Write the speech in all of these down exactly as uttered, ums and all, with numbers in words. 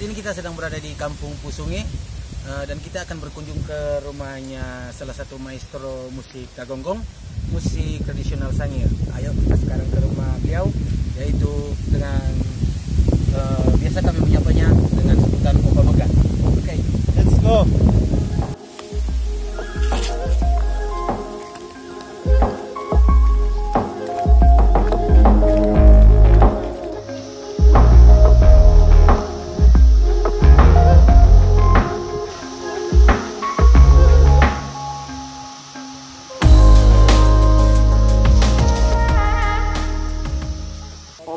Ini kita sedang berada di Kampung Pusungi, eh, dan kita akan berkunjung ke rumahnya salah satu maestro musik tagonggong, musik tradisional Sangir. Ayo kita sekarang ke rumah beliau, yaitu dengan, eh, biasa kami menyapanya dengan sebutan Opa Mega. Oke, let's go.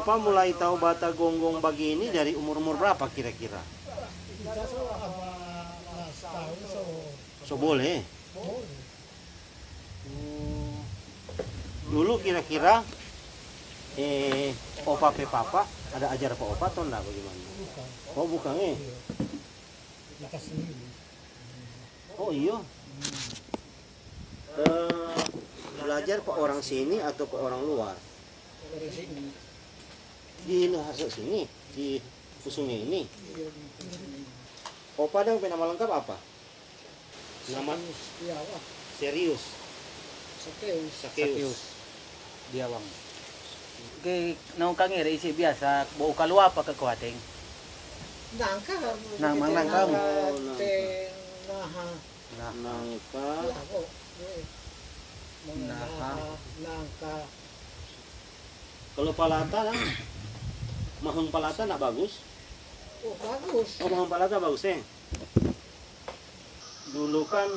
Opa mulai tau batagonggong bagini dari umur-umur brapa kira-kira? Kita so apa, ah, setahun so. So boleh? Boleh. Oh. Dulu kira-kira, eh, Opa pe papa ada ajar pa Opa atau nda, bagaimana? Bukan. Oh, bukan, eh? Iya. Kita sendiri. Oh, iyo. Hmm. Eh, belajar pa orang sini atau pa orang luar? Orang sini. Di Lhasa sini, di Pusungi ini. Iya, di Pusungi. Opa dang pe nama lengkap apa? Nama? Sakeus, iya, wah. Serius. Sakeus. Sakeus. Sakeus. Dia, Bang. Oke, naung kangere isi biasa, bou kalu apa ke kuateng? Nangka. Nang, mang nangka. Nangka, oh, nangka. Teh, naha. Nah. Nangka. Iya, kok. Eh. Naha. Naha, nangka. Kalau palata, nah, mahong palata nda bagus? Oh, bagus. Oh, mahong palata bagus, eh? Dulu kan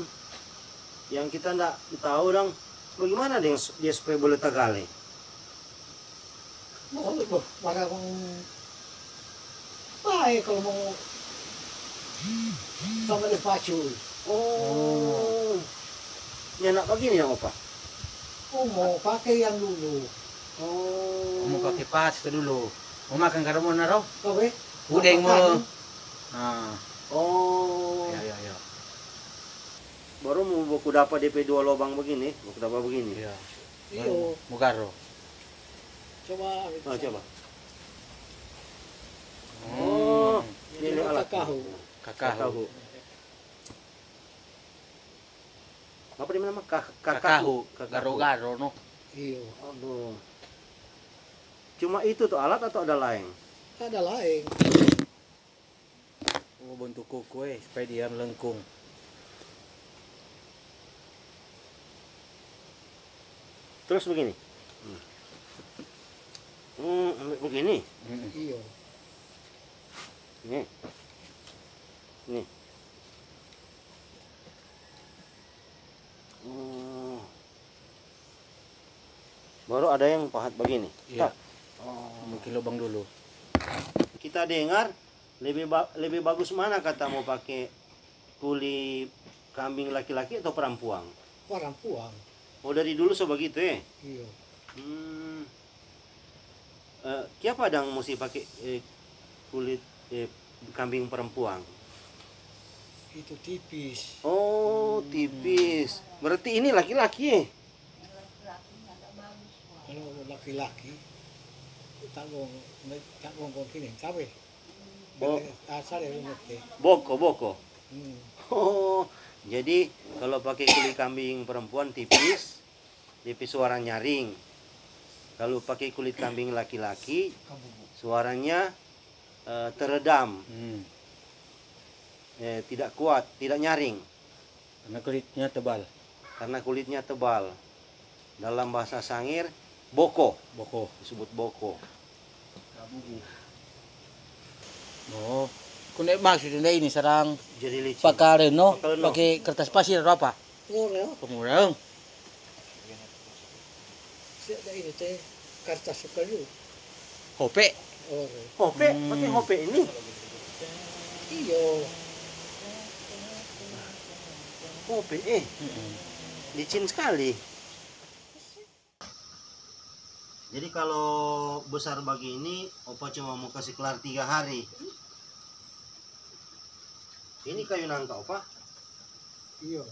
yang kita nda tahu dong, bagaimana deng s-, dia supaya boleh tagale? Mo, mo, para mo, bae kalau mo tagale pacul. Oh. Nyanda bagini dang, Opa? Oh, mo pake yang dulu. Oh. Mo pake pas tu dulu. Mo makang karo mo naro? Apa? Hudeng mo. Makang. Ah. Oh. Ya, ya, ya. Baru mo baku dapa depe dua lobang bagini, baku dapa bagini. Iya. Iyo. Mo garo. Coba. Ah, coba. Hmm. Oh, ini alat. Kakahu. Kakahu. Kakahu. Apa dia nama? Ka-, kakahu. Kakahu. Kakahu. Garo-garo, no. Iyo. Aduh. Cuma itu tu alat atau ada laeng? Ada laeng. Oh, bantu kuku, eh, supaya dia melengkung. Terus begini. Hmm. Hmm, ambil begini. Mm-mm. Iyo. Nih. Nih. Hmm. Baru ada yang pahat begini. Iya. Tak. Oh. Bikin lubang dulu. Kita dengar lebih ba-, lebih bagus mana kata mo pake kuli kambing laki-laki atau parampuang? Parampuang. Oh, dari dulu so bagitu, eh? Iyo. Hmm. Eh, kiapa dang musti pake, eh, kulit, eh, kambing perempuang? Itu tipis. Oh, hmm, tipis. Berarti ini laki-laki, eh? Kalau laki-laki, tak gong, tak gong, gong kini, cabe. Oh. Asal ya, rumah teh. Boko, boko. Hmm. Oh, jadi kalau pakai kulit kambing perempuan tipis, dia pe suara nyaring. Kalau pakai kulit kambing laki-laki, suaranya, eh, teredam. Hmm. Eh, tidak kuat, tidak nyaring. Karena kulitnya tebal. Karena kulitnya tebal. Dalam bahasa Sangir, boko. Boko. Disebut boko. Oh, kone maksudnya ini sarang jadi licin. Pakare no, pakare no. Pake kertas pasir atau apa? Ngoreng. Pemurang. Siap dah ini teh, kartas suka lu. Hope. Ore. Hope, hmm, pakai hope ini. Iyo. Hope, eh. Mm-mm. Licin sekali. Jadi kalau besar begini, Opa cuma mau kasih kelar tiga hari. Ini kayu nangka, Opa? Iyo.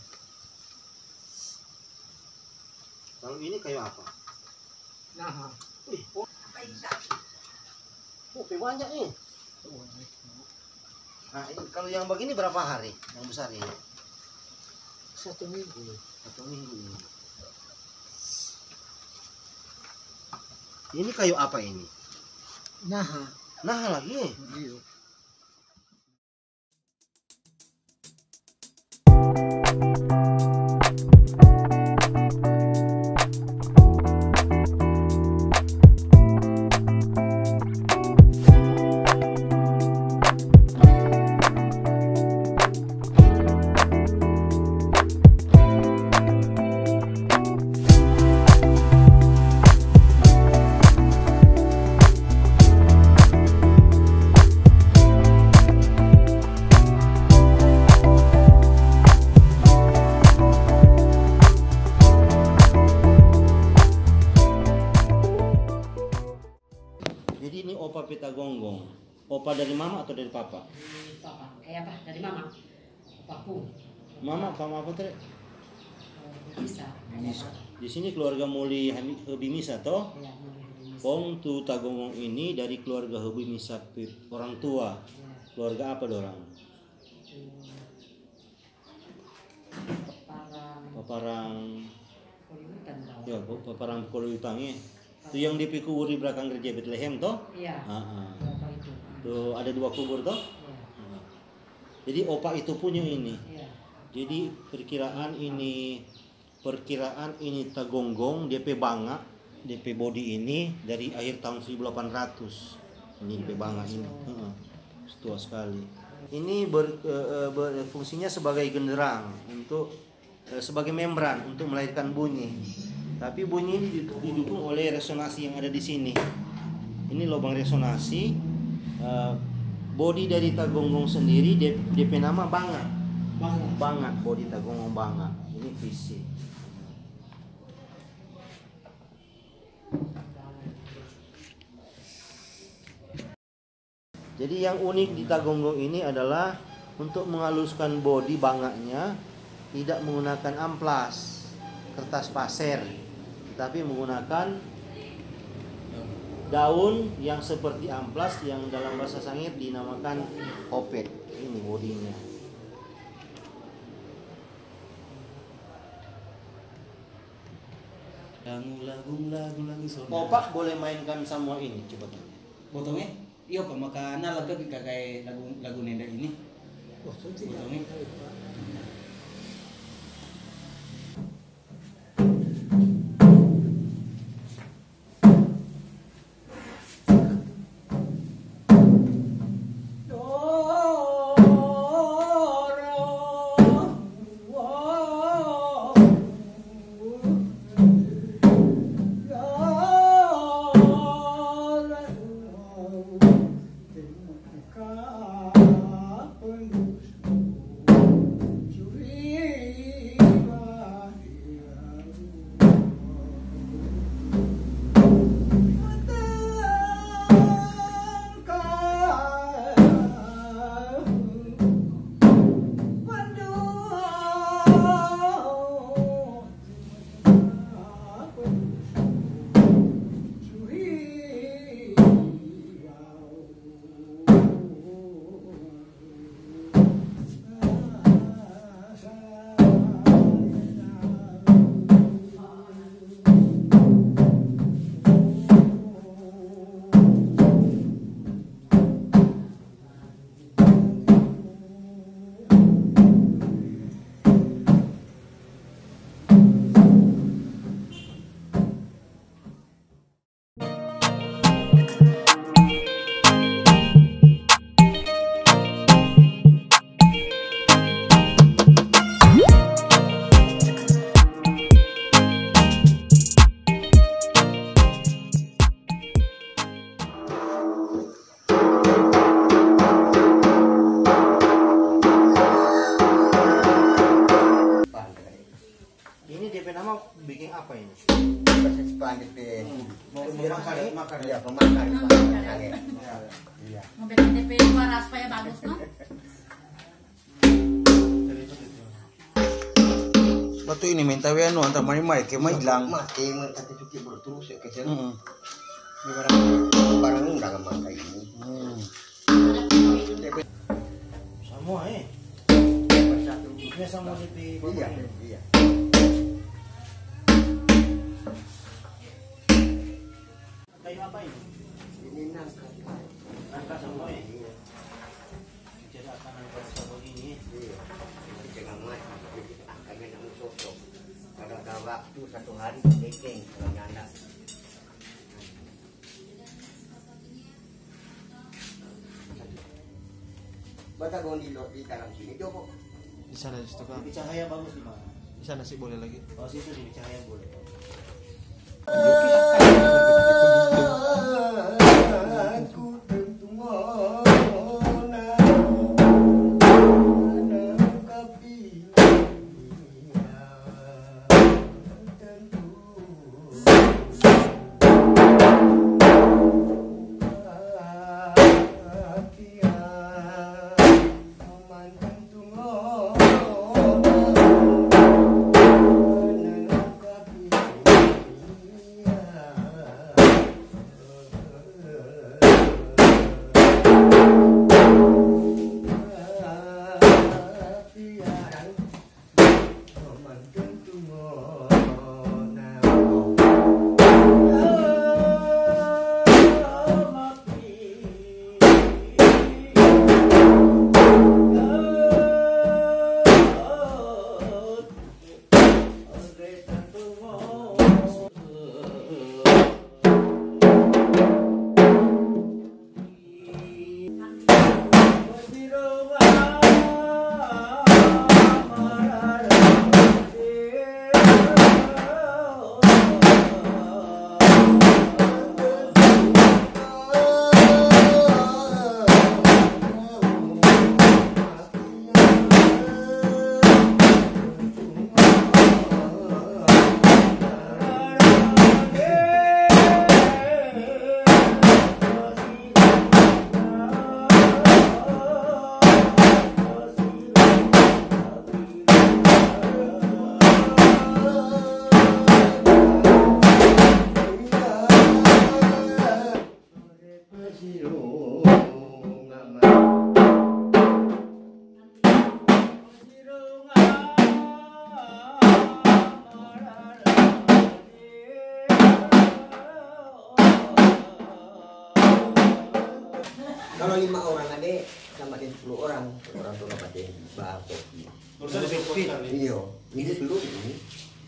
Kalau ini kayu apa? Nah. Wih, oh. Oh, pe banyak nih. Oh, ini. Nah, ini, kalau yang begini berapa hari? Yang besar ini? Satu minggu. Satu minggu ini. Ini kayu apa ini? Naha. Naha lagi? Iya. Jadi ini opa pe tagonggong. Opa dari mama atau dari papa? Dari papa. Eh, apa? Dari mama. Papaku. Mama, papa apa tadi? Eh, bisa. Bisa. Di sini keluarga Moli Hami-, Hebi Misa, toh? Iya, Moli Hebi Misa. Kong tu tagonggong ini dari keluarga Hebi Misa pe orang tua. Iya. Keluarga apa dorang? Hmm. Paparang. Paparang. Koliutang, tau. Ya, pa-, Paparang Koliutang, ya. Tu yang di pe kubur di belakang gereja Betlehem, toh? Iya. Ah, ah. Apa itu? Tu ada dua kubur, toh? Iya. Ah. Jadi, opa itu punya ini. Iya. Jadi, perkiraan ini, perkiraan ini tagonggong, dia pe banga, dia pe bodi ini dari akhir tahun seribu delapan ratus. Ini dia pe banga ini. Heeh. Tua sekali. Ini ber-, eh, eh, ber-, fungsinya sebagai genderang untuk, eh, sebagai membran untuk melahirkan bunyi. Tapi bunyi ini di-, didukung oleh resonansi yang ada di sini. Ini lubang resonansi, eh, bodi dari tagonggong sendiri, dia, dia pe nama banga. Banga. Banga, bodi tagonggong banga. Ini fisik. Jadi, yang unik di tagonggong ini adalah untuk menghaluskan bodi banganya tidak menggunakan amplas, kertas paser, tetapi menggunakan daun yang seperti amplas yang dalam bahasa Sangir dinamakan hopet. Ini bodinya. Lagu, lagu, lagu, lagu, sona. Opa boleh mainkan samua ini, coba tanya. Botongnya? Iyo, Pak, maka na lengkap ka kaya lagu, lagu nenda ini. Oh, cantik. Botongnya. Ini depe nama biking apa ini? Persis pande pe. Hmm. Mau bilang kali makar. Iya, pemakar. Pemakar. Iya. Iya. Mau bikin depe warna supaya bagus, no? Batu ini minta we anu antar mari mai ke mai hilang. Mate, mai kata cuci berterus ya kecil. Heeh. Ini barang, barang ini nggak gampang kayak gini. Hmm. Semua, eh? Biasa mau di. Iya, iya. Kayu apa ini? Ini nangka. Nangka semua, eh? Iya. Jadi akan nangka semua ini, eh? Iya. Jadi jangan mati. Jadi akan main anu sosok. Kalau ada waktu satu hari, bekeng, kalau nyanda. Bata gong di lo-, di dalam sini, Joko. Di sana, di situ, Kang. Lebih cahaya bagus di mana? Di sana sih boleh lagi. Oh, situ sih cahaya boleh. Kalau lima orang ade, sama deng sepuluh orang, orang tua pake bakopi. Terus ada sepuluh kali. Iyo, ini belum ini.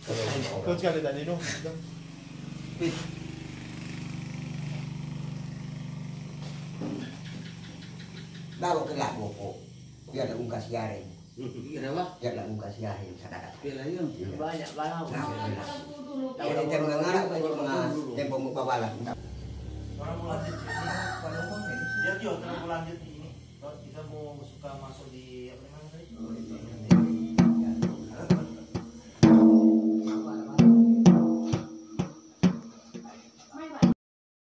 Kalau lima orang. Terus kali tadi no. Baru ke lah boko. Biar ada ungkas siareng. Iya, apa? Biar ada ungkas siareng, sadaka. Iya lah, iya. Iya. Banyak barang. Nah, iya. Ada yang mengarah, banyak mengarah. Tempo mau bawa lah. Orang mau lanjut sini, pada umum ini. Iya, Tio, orang mau lanjut di ini. Kalau kita mau suka masuk di, apa namanya tadi?